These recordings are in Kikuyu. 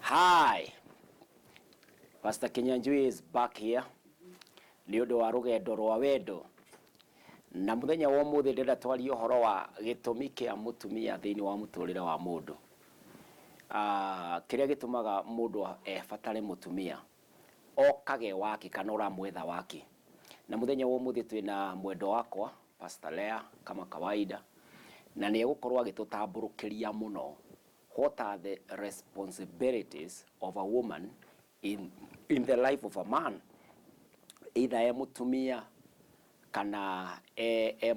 Hi, Pastor Kinyanjui is back here nĩ ũndũ wa rũgendo rwa wendo na mũthenya wa ũmũthĩ ndĩrenda twarie ũhoro wa gĩtũmi kĩa mũtumia thĩinĩ wa mũtũrĩre wa mũndũ. Ah, kĩrĩa gĩtũmaga mũndũ ebatare mũtumia okage wake kana ũramwetha wake. Na mũthenya wa ũmũthĩ twĩna mwendwa wakwa Pastor Lea kama kawaida na nĩ egũkorwo agĩtũtambũrũkĩria mũno what are the responsibilities of a woman in the life of a man, either e mũtumia kana e, e,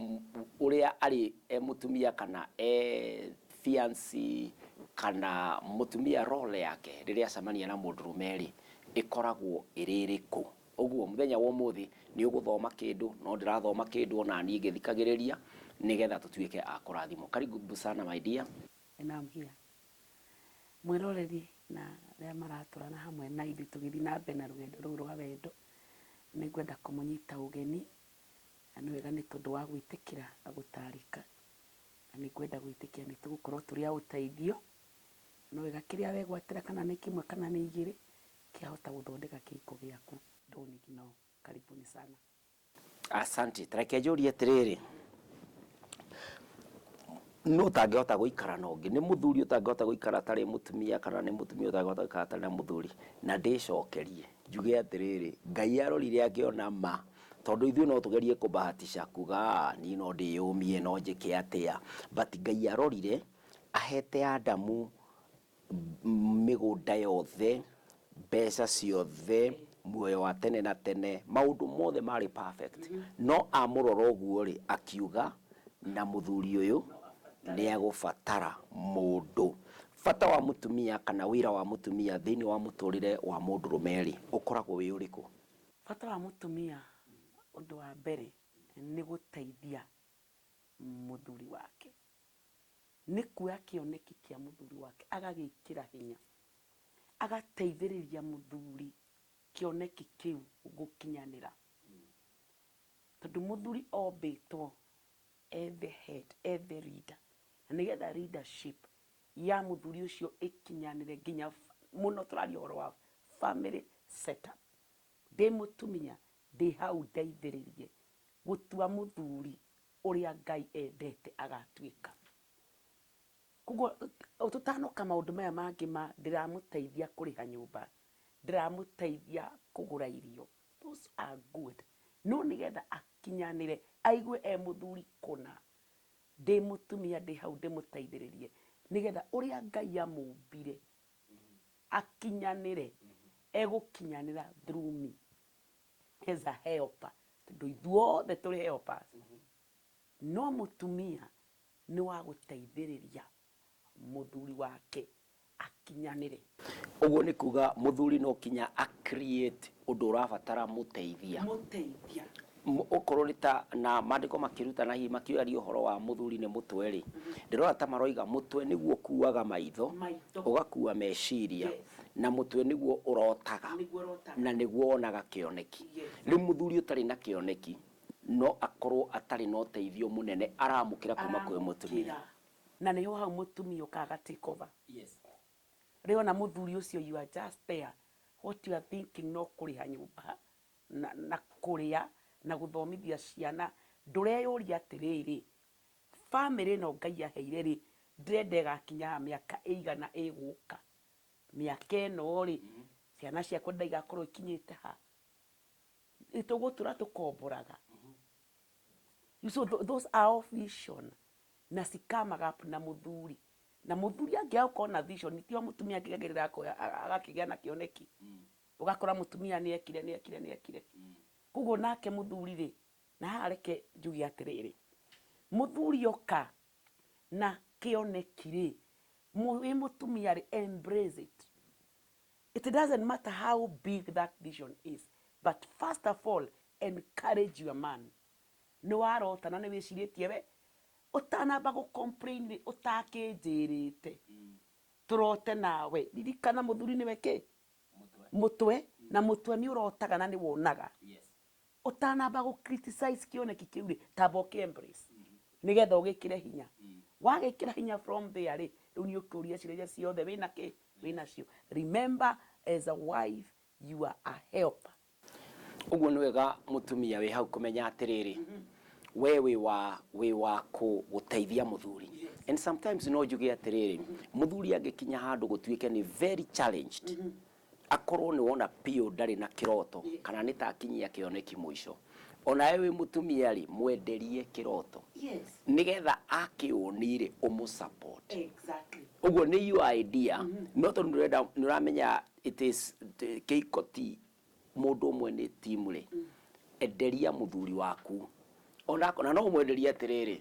ũrĩa arĩ e mũtumia kana e fiancé kana mũtumia, role yake rĩrĩa acemania na mũndũrũme rĩ, ĩkoragwo ĩrĩ ĩrĩkũ? Ũguo mũthenya wa ũmũthĩ nĩ ũgũthoma kĩndũ no ndĩrathoma kĩndũ ona niĩ ngĩthikagĩrĩria nĩgetha tũtuĩke a kũrathimwo. Karibu sana, my dear. And I'm here. Mwĩroreri na arĩa maratũrana hamwe na ithuĩ tũgĩthiĩ na mbere na rũgendo rũu rwa wendo, nĩ ngwenda kũmũnyita ũgeni na nĩ wega nĩ tondũ wa gwĩtĩkĩra gũtarĩka, na nĩ ngwenda gwĩtĩkia nĩ tũgũkorwo tũrĩ a ũteithio. No wega kĩrĩa wegwatĩra, kana nĩ kĩmwe kana nĩ igĩrĩ, kĩahota gũthondeka kĩhiko gĩaku, don't ignore. Karibuni sana. Asante. Tareke njũrie atĩrĩrĩ, nũ ũtangĩhota gũikara na ũngĩ? Nĩ mũthuri ũtangĩhota gũikara atarĩ mũtumia kana nĩ mũtumia ũtangĩhota gũikara atarĩ na mũthuri? Na ndĩcokerie njuge atĩrĩrĩ, Ngai arorire akĩona ma, tondũ ithuĩ no tũgerie kũbahatisha kuga, "Ah, niĩ no ndĩyũmie, no njĩke atĩa," but Ngai arorire ahete Adamu mĩgũnda yothe, mbeca ciothe, muoyo wa tene na tene, maũndũ mothe marĩ perfect, no amũrora ũguo rĩ, akiuga na mũthuri ũyũ nĩ egũbatara mũndũ. Bata wa mũtumia kana wĩra wa mũtumia thĩinĩ wa mũtũrĩre wa mũndũrũme rĩ, ũkoragwo wĩ ũrĩkũ? Bata wa mũtumia, ũndũ wa mbere nĩ gũteithia mũthuri wake, nĩ kuoya kĩoneki kĩa mũthuri wake agagĩkĩra hinya, agateithĩrĩria mũthuri kĩoneki kĩu gũkinyanĩra, tondũ mũthuri ombĩtwo e the head, e the leader, na nĩgetha leadership ya mũthuri ũcio ĩkinyanĩre nginya mũno tũraria ũhoro wa family setup. Ndĩ mũtumia ndĩ hau ndeithĩrĩrie gũtua mũthuri ũrĩa Ngai endete agatuĩka. Koguo tũtanoka maũndũ maya mangĩ ma ndĩramũteithia kũrĩha nyũmba, ndĩramũteithia kũgũra irio, those are good, no nĩgetha akinyanĩre aigue e mũthuri kũna, ndĩ mũtumia ndĩ hau ndĩmũteithĩrĩrie nĩgetha ũrĩa Ngai amũmbire akinyanĩre, egũkinyanĩra through me as a helper, tondũ ithuothe tũrĩ helpers, no mũtumia nĩ wa gũteithĩrĩria mũthuri wake akinyanĩre. Ũguo nĩ kuga mũthuri no kinya a create ũndũ ũrabatara mũteithia. Mũteithia. Okorwo nĩ ta na maandĩko makĩrutana, hihi makĩaria ũhoro wa mũthuri nĩ mũtwe rĩ, ndĩrona ta maroiga mũtwe nĩguo ũkuaga maitho, maitho, ũgakua meciria, na mũtwe nĩguo ũrotaga, nĩguo ũrotaga, na nĩguo wonaga kĩoneki. Rĩu mũthuri ũtarĩ na kĩoneki no akorwo atarĩ na ũteithio mũnene aramũkĩra kuma kwĩ mũtumia. Aramũkĩra. Na nĩho hau mũtumia ũkaga take over. Rĩo na mũthuri ũcio, you are just there, what you are thinking no kũrĩha nyũmba na kũrĩa na gũthomithia ciana. Ndũreyũria atĩrĩrĩ, famĩlĩ ĩno Ngai aheire rĩ, ndĩrenda ĩgakinya haha mĩaka ĩigana ĩgũka? Mĩaka ĩno rĩ, ciana ciakwa ndĩrenda igakorwo ikinyĩte ha? Tũgũtũra tũkomboraga? So those are all vision na cikamaga up na mũthuri, na mũthuri angĩaga gũkorwo na vision, tio mũtumia angĩagĩrĩra akoya agakĩgĩa na kĩoneki, ũgakora mũtumia nĩ ekire, nĩ ekire, nĩ ekire. Koguo nake mũthuri rĩ, na haha reke njuge atĩrĩrĩ, mũthuri oka na kĩoneki rĩ, wĩ mũtumia rĩ, embrace it. It doesn't matter how big that vision is, but first of all encourage your man. Nĩ warota na nĩ wĩcirĩtie, we ũtanamba gũ complain rĩ, ũtakĩnjĩrĩte tũrote nawe. Ririkana mũthuri nĩwe kĩ mũtwe, na mũtwe nĩ ũrotaga na nĩ wonaga. Ũtanamba gũ criticize kĩoneki kĩu rĩ, tamba ũkĩ embrace nĩgetha ũgĩkĩre hinya. Wagĩkĩra hinya, from there rĩ, rĩu nĩ ũkũria ciũria ciothe wĩna kĩ. Wĩnacio. Remember, as a wife you are a helper. Ũguo nĩ wega mũtumia wĩ hau kũmenya atĩrĩrĩ, we wĩ wa gũteithia mũthuri. And sometimes no njuge atĩrĩrĩ, mũthuri angĩkinya handũ gũtuĩke nĩ very challenged, akorwo nĩ wona piũ ndarĩ na kĩroto kana nĩ ta akinyia kĩoneki mũico, onawe wĩ mũtumia rĩ, mwenderie kĩroto nĩgetha akĩũni rĩ, ũmũ support. Ũguo nĩ your idea, no tondũ nĩũrenda, nĩũramenya it is kĩhiko ti mũndũ ũmwe, nĩ timu rĩ, enderia mũthuri waku ona na no ũmwenderie atĩrĩrĩ,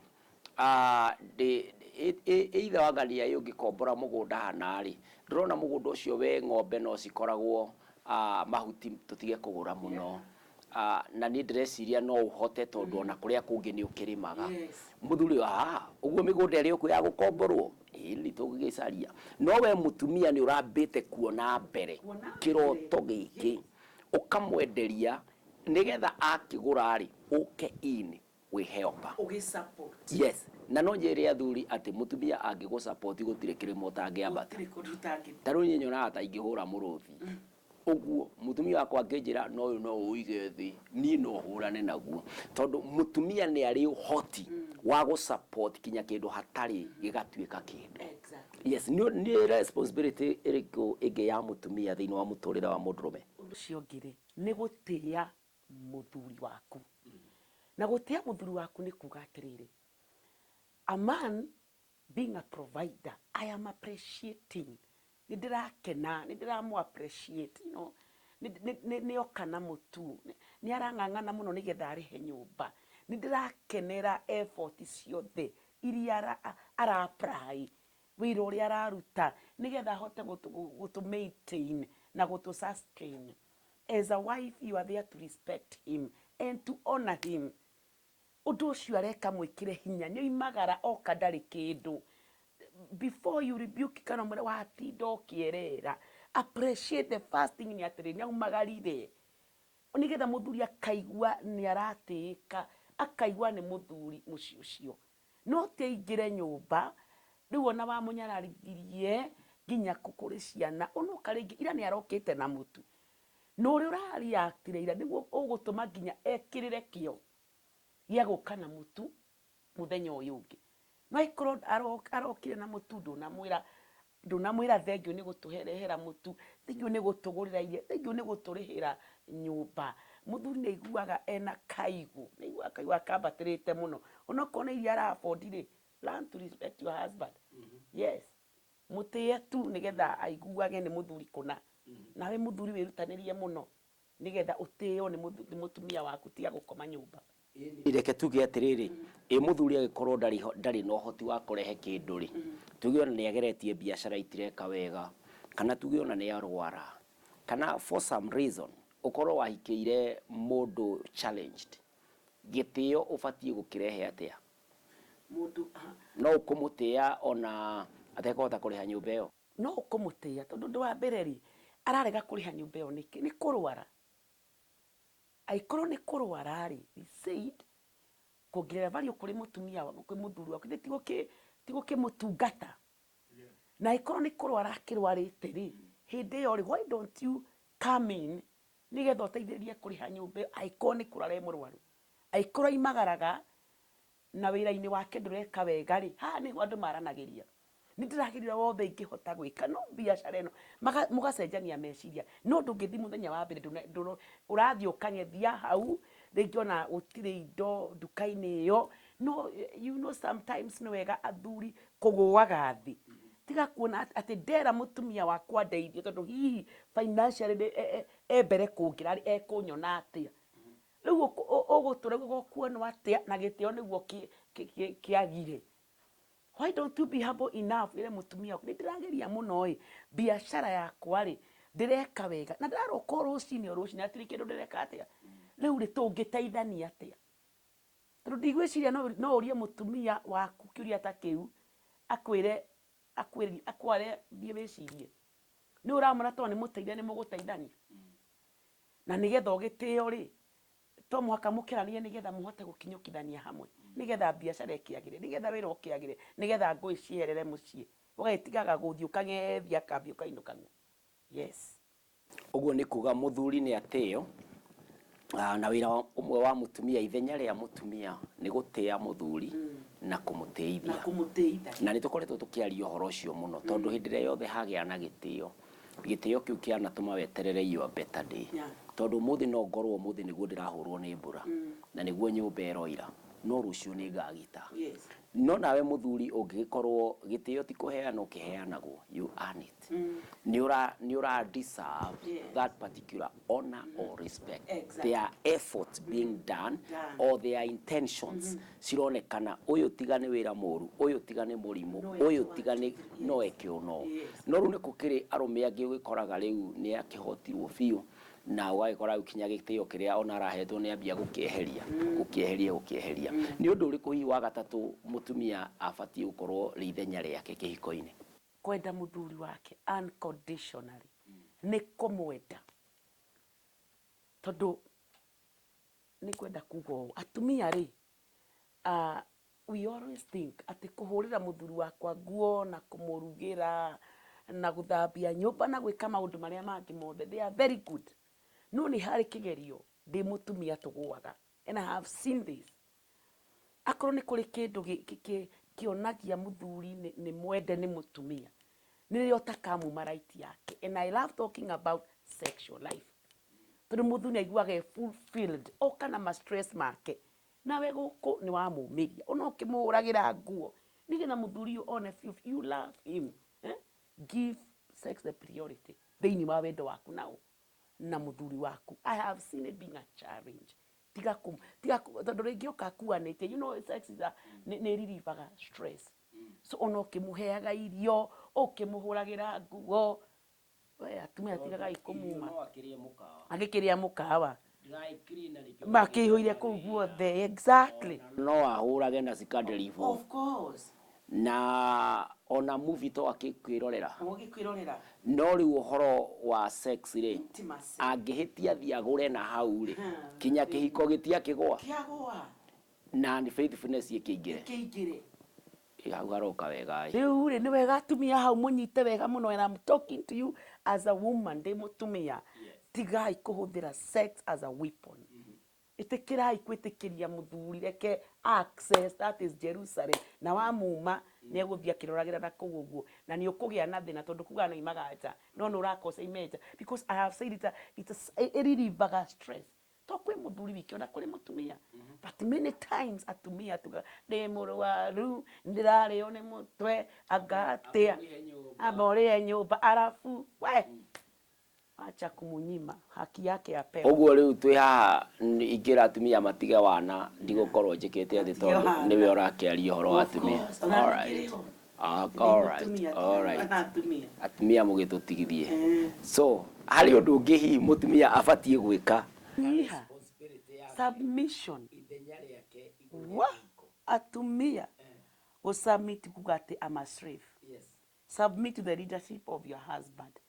ithe wa ngania ĩ, ũngĩkombora mũgũnda hana rĩ, ndĩrona mũgũnda ũcio we ng'ombe no cikoragwo mahuti tũtige kũgũra mũno. Na niĩ ndĩreciria no ũhote tondũ ona kũrĩa kũngĩ nĩ ũkĩrĩmaga. Mũthuri, ũguo mĩgũnda ĩrĩa ĩkũ ya gũkomborwo ĩni tũgĩcaria, no we mũtumia nĩ ũrambĩte kuona mbere. Kuona kĩroto gĩkĩ ũkamwenderia nĩgetha akĩgũra rĩ, ũke in wĩ helper. Ũgĩ support. Yes, na no njĩre athuri atĩ mũtumia angĩgũ support gũtirĩ kĩrĩma ũtangĩambata. Gũtirĩ kũndũ ũtangĩthiĩ. Ta rĩu niĩ nyonaga ta ingĩhũra mũrũthi ũguo, mũtumia wakwa angĩnjĩra no ũyũ no ũige thĩ, niĩ no hũrane naguo, tondũ mũtumia nĩ arĩ ũhoti wa gũ support kinya kĩndũ hatarĩ gĩgatuĩka kĩndũ. Yes, nĩ responsibility ĩrĩkũ ĩngĩ ya mũtumia thĩinĩ wa mũtũrĩre wa mũndũrũme? Ũndũ ũcio ũngĩ rĩ, nĩ gũtĩĩa mũthuri waku. Na gũtĩĩa mũthuri waku nĩ kuga atĩrĩrĩ, a man being a provider, I am appreciating, nĩ ndĩrakena, nĩ ndĩramũ appreciate, nĩ oka na mũtu, nĩ arang'ang'ana mũno nĩgetha arĩhe nyũmba, nĩ ndĩrakenera effort ciothe iria ara apply, wĩra ũrĩa araruta nĩgetha ahote gũtũ maintain na gũtũ sustain. As a wife, you are there to respect him and to honor him. Ũndũ ũcio areka, mwĩkĩre hinya. Nĩ oimagara oka ndarĩ kĩndũ, before you rebuke kana ũmwĩre watinda ũkĩerera, appreciate. The first thing nĩ atĩrĩ, nĩ aumagarire nĩgetha mũthuri akaigua nĩ aratĩĩka, akaigua nĩ mũthuri mũciĩ ũcio. No ti aingĩre nyũmba rĩu ona wamũnyararithirie nginya kũrĩ ciana, onoka rĩngĩ ira nĩ arokĩte na mũtu, na ũrĩa ũrareactire ira nĩguo ũgũtũma nginya ekĩrĩre kĩo gĩa gũka na mũtu mũthenya ũyũ ũngĩ. No angĩkorwo arokire na mũtu, ndũnamwĩra thengiũ nĩ gũtũrehera mũtu, thengiũ nĩ gũtũgũrĩra irio, thengiũ nĩ gũtũrĩhĩra nyũmba, mũthuri nĩ aiguaga ena kaigũ, nĩ aiguaga kaigũ akambatĩrĩte mũno. Onokorwo nĩ iria ara afford rĩ, learn to respect your husband. Yes, mũtĩe tu nĩgetha aiguage nĩ mũthuri kũna. Nawe mũthuri wĩrutanĩrie mũno nĩgetha ũtĩo nĩ mũtumia waku, tiga gũkoma nyũmba. Reke tuge atĩrĩrĩ, ĩ mũthuri agĩkorwo ndarĩ na ũhoti wa kũrehe kĩndũ rĩ, tuge ona nĩ ageretie biacara itireka wega, kana tuge ona nĩ arwara, kana for some reason ũkorwo wahikĩire mũndũ challenged, gĩtĩo ũbatiĩ gũkĩrehe atĩa? Mũndũ No ũkũmũtĩa ona atekũhota kũrĩha nyũmba ĩyo? No ũkũmũtĩa, tondũ ũndũ wa mbere rĩ, ararega kũrĩha nyũmba ĩyo nĩkĩ? Nĩ kũrwara? Angĩkorwo nĩ kũrwara rĩ, we said kuongerera value kũrĩ mũtumia kwĩ mũthuri waku ti gũkĩmũtungata. Na angĩkorwo nĩ kũrwara akĩrwarĩte rĩ, hĩndĩ ĩyo rĩ, why don't you come in nĩgetha ũteithĩrĩrie kũrĩha nyũmba ĩyo, angĩkorwo nĩ kũrwara e mũrwaru? Angĩkorwo aimagaraga na wĩra-inĩ wake ndũreka wega rĩ, haha nĩho andũ maranagĩria, nĩ ndĩrageria wothe ingĩhota gwĩka, no biacara ĩno mũgacenjania meciria. No ndũngĩthiĩ mũthenya wa mbere ũrathiĩ ũkang'ethia hau rĩngĩ ona gũtirĩ indo nduka-inĩ ĩyo. No sometimes nĩ wega athuri kũgũaga thĩ, tiga kuona atĩ ndera mũtumia wakwa ndeithie, tondũ hihi financially e mbere kũngĩra rĩ, ekũnyona atĩa? Rĩu ũgũtũra ũguo gũkuonwo atĩa na gĩtĩo nĩguo kĩagire? Why don't you be humble enough ĩre mũtumia waku, nĩ ndĩrageria mũno ĩ, biacara yakwa rĩ, ndĩreka wega na ndĩraroka o rũcinĩ o rũcinĩ, hatirĩ kĩndũ ndĩreka atĩa, rĩu rĩ, tũngĩteithania atĩa? Tondũ ndigwĩciria no ũrie mũtumia waku kĩũria ta kĩu akwĩre akware thiĩ wĩcirie. Nĩ ũramwĩra tondũ nĩ mũteithia, nĩ mũgũteithania na nĩgetha ũgĩtĩo rĩ, to mũhaka mũkĩranie nĩgetha mũhote gũkinyũkithania hamwe, nĩgetha biacara ĩkĩagĩre, nĩgetha wĩra ũkĩagĩre, nĩgetha ngũĩ cieherere mũciĩ. Ũgagĩtigaga gũthiĩ ũkang'ethia kambĩ ũkainũkang'o. Yes. Ũguo nĩ kuga mũthuri nĩ atĩo, na wĩra ũmwe wa mũtumia, ithenya rĩa mũtumia nĩ gũtĩa mũthuri na kũmũtĩithia. Na kũmũtĩithia. Na nĩ tũkoretwo tũkĩaria ũhoro ũcio mũno, tondũ hĩndĩ ĩrĩa yothe hagĩa na gĩtĩo, gĩtĩo kĩu kĩanatũma weterere your better day. Tondũ ũmũthĩ no ngorwo ũmũthĩ nĩguo ndĩrahũrwo nĩ mbura, na nĩguo nyũmba ĩroira, no rũciũ nĩ ngagita. No nawe mũthuri ũngĩgĩkorwo gĩtĩo ti kũheanwo kĩheanagwo, you earn it. Nĩ ũra nĩ ũra deserve that particular honor or respect. Their efforts being done or their intentions cironekana ũyũ tiga nĩ wĩra mũru, ũyũ tiga nĩ mũrimũ, ũyũ tiga nĩ no eke ũno. No rĩu nĩ gũkĩrĩ arũme angĩ ũgĩkoraga rĩu nĩ akĩhotirwo biũ, na ũgagĩkora rĩu kinya gĩtĩo kĩrĩa ona arahetwo nĩ ambia gũkĩeheria, gũkĩeheria, gũkĩeheria. Nĩ ũndũ ũrĩkũ hihi wa gatatũ mũtumia abatiĩ gũkorwo rĩ ithenya rĩake kĩhiko-inĩ? Kwenda mũthuri wake unconditionally, nĩ kũmwenda. Tondũ nĩ kwenda kuga ũũ, atumia rĩ, we always think atĩ kũhũrĩra mũthuri wakwa nguo na kũmũrugĩra na gũthambia nyũmba na gwĩka maũndũ marĩa mangĩ mothe, they are very good. No nĩ harĩ kĩgerio ndĩ mũtumia tũgũaga, and I have seen this. Akorwo nĩ kũrĩ kĩndũ kĩonagia mũthuri nĩ mwende nĩ mũtumia, nĩ rĩrĩa ũtakamuma right yake. And I love talking about sexual life. Tondũ mũthuri nĩ aiguaga e fulfilled, oka na ma stress make, nawe gũkũ nĩ wamũmĩria, ona ũkĩmũhũragĩra nguo, nĩgetha mũthuri ũyũ one biũ you love him. Give sex the priority thĩinĩ wa wendo waku nao na mũthuri waku. I have seen it being a challenge. Tiga kũ, tiga kũ, tondũ rĩngĩ oka akuanĩte, you know sex is a, nĩ relievaga stress. So ona ũkĩmũheaga irio, ũkĩmũhũragĩra nguo, we atumia tigagai kũmuma. Agĩkĩrĩa mũkawa. Makĩihũire kũu guothe, exactly. No ahũrage na cikandĩribwo. Of course. Na ona movie to akĩkwĩrorera. Ũgĩkwĩrorera. No rĩu ũhoro wa sex rĩ, Intimacy. angĩhĩtia thiĩ agũre na hau rĩ, kinya kĩhiko gĩtiakĩgũa. Kĩagũa. Na unfaithfulness ĩkĩingĩre. Ĩkĩingĩre. Hau haroka wega ĩ. Rĩu rĩ, nĩ wega atumia hau mũnyite wega mũno, and I'm talking to you as a woman, ndĩ mũtumia. Tigai kũhũthĩra sex as a weapon. Ĩtĩkĩrai gwĩtĩkĩria mũthuri, reke access, that is Jerusalem. Na wamuma, nĩ egũthiĩ akĩroragĩra na kũu ũguo. Na nĩ ũkũgĩa na thĩna, tondũ kuga nĩ oimaga nja, no nĩ ũrakosa imenja. Because I have said it, it is, ĩririvaga stress. To kwĩ mũthuri wiki, ona kũrĩ mũtumia. But many times atumia tuga, ndĩ mũrwaru, ndĩrarĩo nĩ mũtwe, anga atĩa, amba ũrĩhe nyũmba, arabu, we, acha kumunyima haki yake apewe. Ũguo rĩu twĩ haha ingĩra atumia matige wana, ndigũkorwo njĩkĩte atĩ tondũ nĩwe ũrakĩaria ũhoro wa atumia. All right. All right, all right. Atumia mũgĩtũtigithie. So, harĩ ũndũ ũngĩ hihi mũtumia abatiĩ gwĩka? Nyiha. Submission. Wa atumia gũsubmit kuga atĩ I'm a slave. Submit to the leadership of your husband.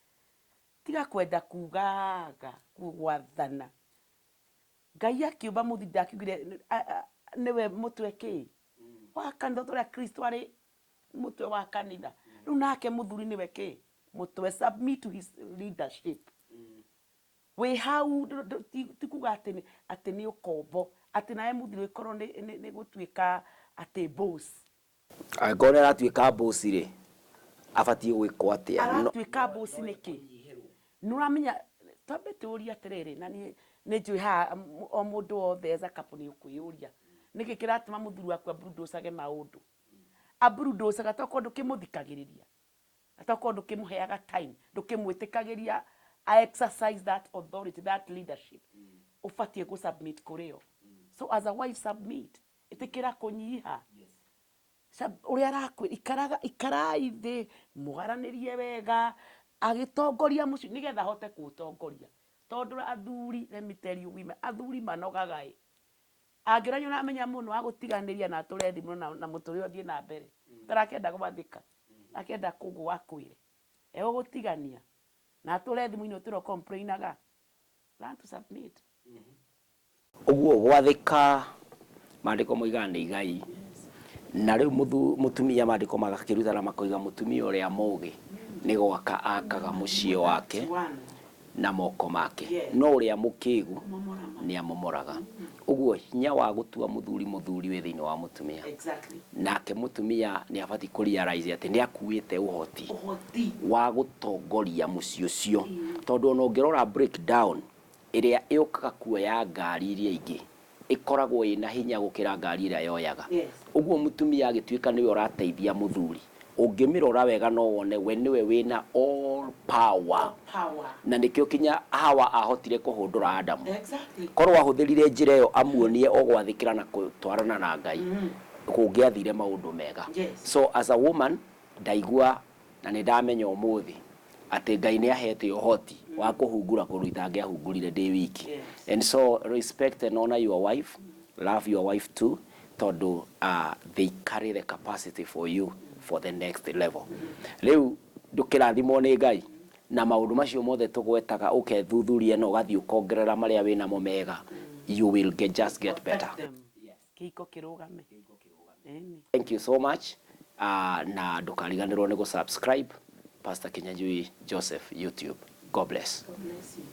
Tiga kwenda kugaga, gwathana. Ngai akiũmba mũthuri ndakiugire nĩwe mũtwe kĩ? Wa kanitha, ta ũrĩa Kristo arĩ mũtwe wa kanitha. Rĩu nake mũthuri nĩwe kĩ? Mũtwe. Submit to his leadership. Wĩ hau, ti kuga atĩ nĩ ũkombo, atĩ nawe mũthuri ũkorwo nĩ gũtuĩka atĩ boss. Angĩkorwo nĩ aratuĩka boss rĩ, abatiĩ gwĩkwo atĩa? Aratuĩka boss nĩkĩ? Nĩ ũramenya, twambe tũrie atĩrĩrĩ, na niĩ nĩ njũĩ haha o mũndũ wothe as a couple nĩ ũkwĩyũria, nĩkĩ kĩratũma mũthuri waku aburundũcage maũndũ? Aburundũcaga tokorwo ndũkĩmũthikagĩrĩria, tokorwo ndũkĩmũheaga time, ndũkĩmwĩtĩkagĩria a exercise that authority, that leadership. Ũbatiĩ gũ-submit kũrĩ o. So as a wife, submit. Ĩtĩkĩra kũnyiha. Ũrĩa arakwĩra, ikarai thĩ, mũgaranĩrie wega, agĩtongoria mũciĩ, nĩgetha ahote kũũtongoria. Tondũ athuri, let me tell you women, athuri manogaga ĩ. Angĩra nĩ ũramenya mũno agũtiganĩria na atũre thimũ na mũtũrĩre ũthiĩ na mbere. Tarakĩenda gwathĩka, akĩenda kũgũa akwĩre. Egũgũtigania na atũre thimũ-inĩ ũtũre ũcomplainaga. Learn to submit. Ũguo gwathĩka, maandĩko moigaga nĩ igai. Na rĩu mũtumia, maandĩko magakĩrutana makoiga mũtumia ũrĩa mũgĩ nĩ gwaka akaga mũciĩ wake One. na moko make, no ũrĩa mũkĩgu Momora. Nĩ amomoraga. Ũguo hinya wa gũtua mũthuri mũthuri wĩ thĩinĩ wa mũtumia. Nake mũtumia nĩ abatiĩ kũ realize atĩ nĩ akuĩte ũhoti Ũhoti. Wa gũtongoria mũciĩ ũcio, tondũ ona ũngĩrora breakdown ĩrĩa ĩũkaga kuoya ngari iria ingĩ ĩkoragwo ĩna hinya gũkĩra ngari ĩrĩa yoyaga. Ũguo mũtumia agĩtuĩka nĩwe ũrateithia mũthuri, ũngĩmĩrora wega no wone we nĩwe wĩna all power. Power. Na nĩkĩo kinya Hawa ahotire kũhũndũra Adamu. Korwo ahũthĩrire njĩra ĩyo amuonie ogwathĩkĩra na gũtwarana na Ngai, kũngĩathire maũndũ mega. So as a woman, ndaigua na nĩ ndamenya ũmũthĩ atĩ Ngai nĩ ahete ũhoti wa kũhungura kũndũ itangĩahungurire ndĩ wiki. And so respect and honor your wife, love your wife too, tondũ they carry the capacity for you for the next level. Rĩu ndũkĩrathimwo nĩ Ngai na maũndũ macio mothe tũgwetaga, ũkethuthuria na ũgathiĩ ũkongerera marĩa wĩnamo mega, you will just get better. Protect them. Kĩhiko kĩrũgame. Ĩni. Thank you so much, na ndũkariganĩrwo nĩ gũ subscribe Pastor Kinyanjui Joseph YouTube. God bless. God bless you.